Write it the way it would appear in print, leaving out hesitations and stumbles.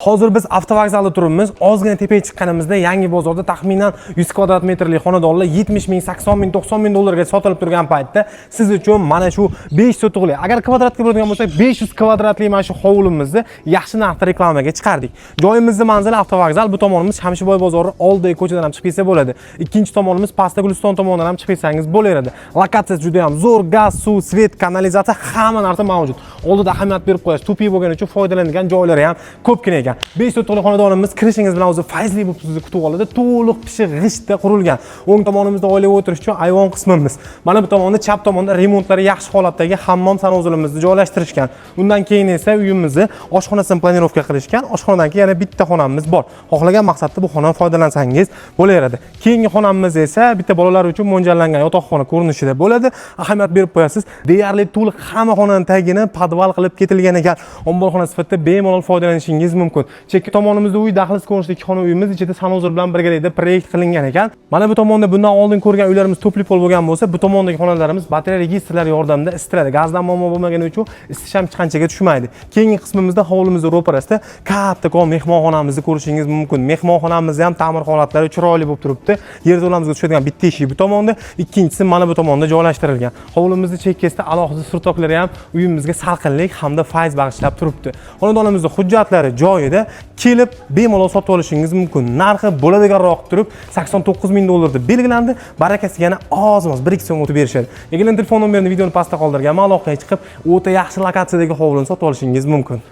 Hozir biz avtovokzalda turibmiz. Ozgina tepaga chiqqanimizda yangi bozorda taxminan 100 kvadrat metrli xonadonlar 70 ming, 80 ming, 90 ming dollarga sotilib turgan paytda siz uchun mana shu 5 sotixli, agar kvadratga bo'ladigan bo'lsak, 500 kvadratli mana shu hovlimizni yaxshi narxda reklamaga chiqardik. Joyimizni manzili avtovokzal, bu tomonimiz Shamshiboy bozori oldidagi ko'chadan ham chiqib ketsa bo'ladi. Ikkinchi tomonimiz pastda Guliston tomonidan ham chiqib ketsangiz bo'laveradi. Lokatsiyasi juda ham zo'r, gaz, suv, свет, kanalizatsiya, hamma narsa mavjud. Oldida ahamiyat berib qo'yasiz, тупик bo'lgani uchun foydalanadigan joylari ham ko'pgina ekan. 5 sotixli xonadonimiz kirishingiz bilan o'zi fayzli bo'lib sizni kutib oladi. To'liq pishiq g'ishtda qurilgan. O'ng tomonimizda oilaviy o'tirish uchun ayvon qismimiz. Mana bu tomonda, chap tomonda remontlari yaxshi holatdagi hammom санузел imizni joylashtirishgan. Undan keyin esa uyimizni oshxonasini планировка qilishgan. Oshxonadan keyin yana bitta xonamiz bor. Xohlagan maqsadda bu xonadan foydalansangiz bo'laveradi. Keyingi xonamiz esa bitta bolalar uchun mo'ljallangan yotoqxona ko'rinishida bo'ladi. Ahamiyat berib qo'yasiz, deyarli to'liq hamma xonani tagini podval qilib ketilgan ekan. Omborxona sifatida bemalol foydalanishingiz mumkin. Chekka tomonimizda uy dahliz ko'rinishida ikki xona uyimiz ichida санузел bilan birgalikda proyekt qilingan ekan. Mana bu tomonda bundan oldin ko'rgan uylarimiz тёплый пол bo'lgan bo'lsa, bu tomondagi xonalarimiz batareya registrlar yordamida isitiladi. Gazdan muammo bo'lmagani uchun isitish ham hech qanchaga tushmaydi. Keyingi qismimizda hovlimizni ro'parasida kattakon mehmonxonamizni ko'rishingiz mumkin. Mehmonxonamizni ham ta'mir holatlari chiroyli bo'lib turibdi. Yerto'lamizga tushadigan bitta eshik bu tomonda, ikkinchisi mana bu tomonda joylashtirilgan. Hovlimizni chekkasida alohida surtoklari ham uyimizga salqinlik hamda fayz bag'ishlab turibdi. Xonadonimizning hujjatlari joyida, kelib bemalol sotib olishingiz mumkin. Narxi bo'ladiganroq turib 89 ming dollar deb belgilandi. Barakasi yana oz-moz 1-2 so'm o'tib berishadi. Egalarining telefon nomerini videoni pastda qoldirganman. Aloqaga chiqib, o'ta yaxshi lokatsiyadagi hovlini sotib olishingiz mumkin.